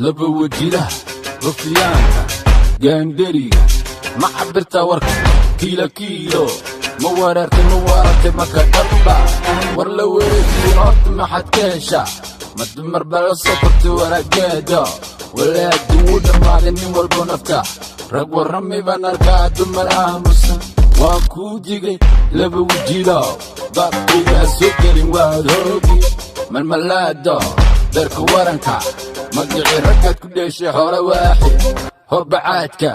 Laba wajilaha, rufiyaanka, gaandheriga, ma cabirta warka kiilo kiilo? Ma wareertay, ma waarartay, maka dhaba war la wareejiyo? Horta maxaad ka heshaa? Ma dumar baa la soo kortay waraageeda? Walaadi wuu dhammaaday, nin walbo nafta. Rag warrami baan arkaa, dumar aamusan. Waan kuu digay, laba wajilo, baabkayga ha soo gelin, waad hoogi. Malmalaado, beerka waranka, magicii raggaad ku dheeshay, xoolo waaxid horbacaadka.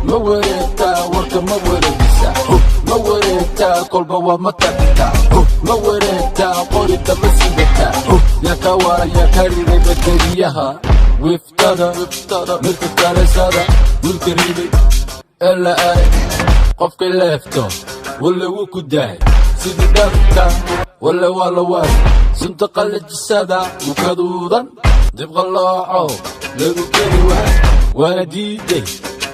Ma wareegtaa warka? Ma wareegisa? Ma wareegtaa? Kolba waa ma tagtaa? Ma wareegtaa? Qorida ma sidataa? Yaa ka wara, yaa ka riday bateriyaha wiftada, mirka kaleysada, wiilka riday ee la aray, qofkay leefto walla wuu ku dahay sidii dharka, walla waa la waay, sunta qallajisada mukaduudan dibqallooco lagu keli waay, waana diiday.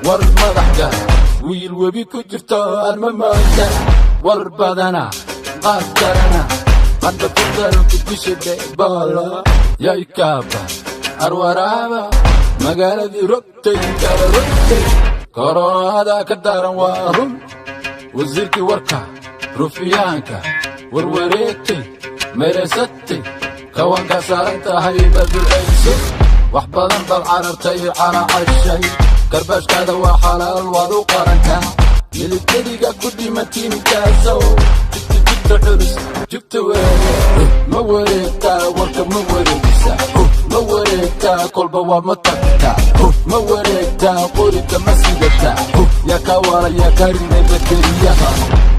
War madaxga wiil webi ku jirto arma maanta, war badana, qaab darana, qandha ku daranku disha dhebaala, yaykaaba arwaraaba, magaaladii rogtay, kala rogtay, koronada ka daran, waa run. Wasiirkii warka, rufiyaanka, warwareegtay, meeraysatay, kawanka saaran tahay, baducayso. Wax badan baad carartay, calaacashay, karbaashkaada waa xalaal, waad u qarantaa. Militariga ku dhimantiinkaasow, jugta, jugta culus, jugta weeye. Ma wareegtaa warka? Ma wareegisa? Ma wareegtaa? Kolba waa ma tagtaa? Ma wareegtaa? Qorida ma sidataa? Yaa ka wara, yaa ka riday bateriyaha?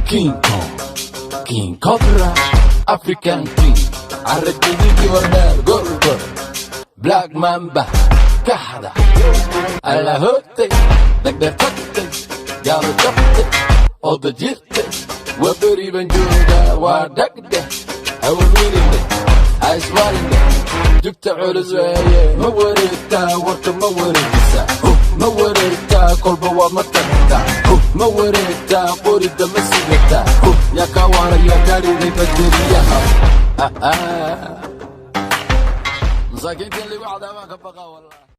King Kong, King Cobra, African King, carajididii wardheer, gorgor, Black Mamba, kaxda allahoogtay, dagdheer tagtay, gaalo jabtay, ooda jirtay, waa beri baan joogaa, waa dhagdheh, hawalwelinde, haiswalinde, jugta culus weeye. Ma wareegtaa warka? Ma wareegisa? Ma wareegtaa? Kolba waa ma tagtaa? Ma wareegtaa? Qorida ma sidataa? Yaa ka wara, yaa ka riday bateriyaha? Masaakiinta in lagu cadaabaan ka baqaa, wallahi.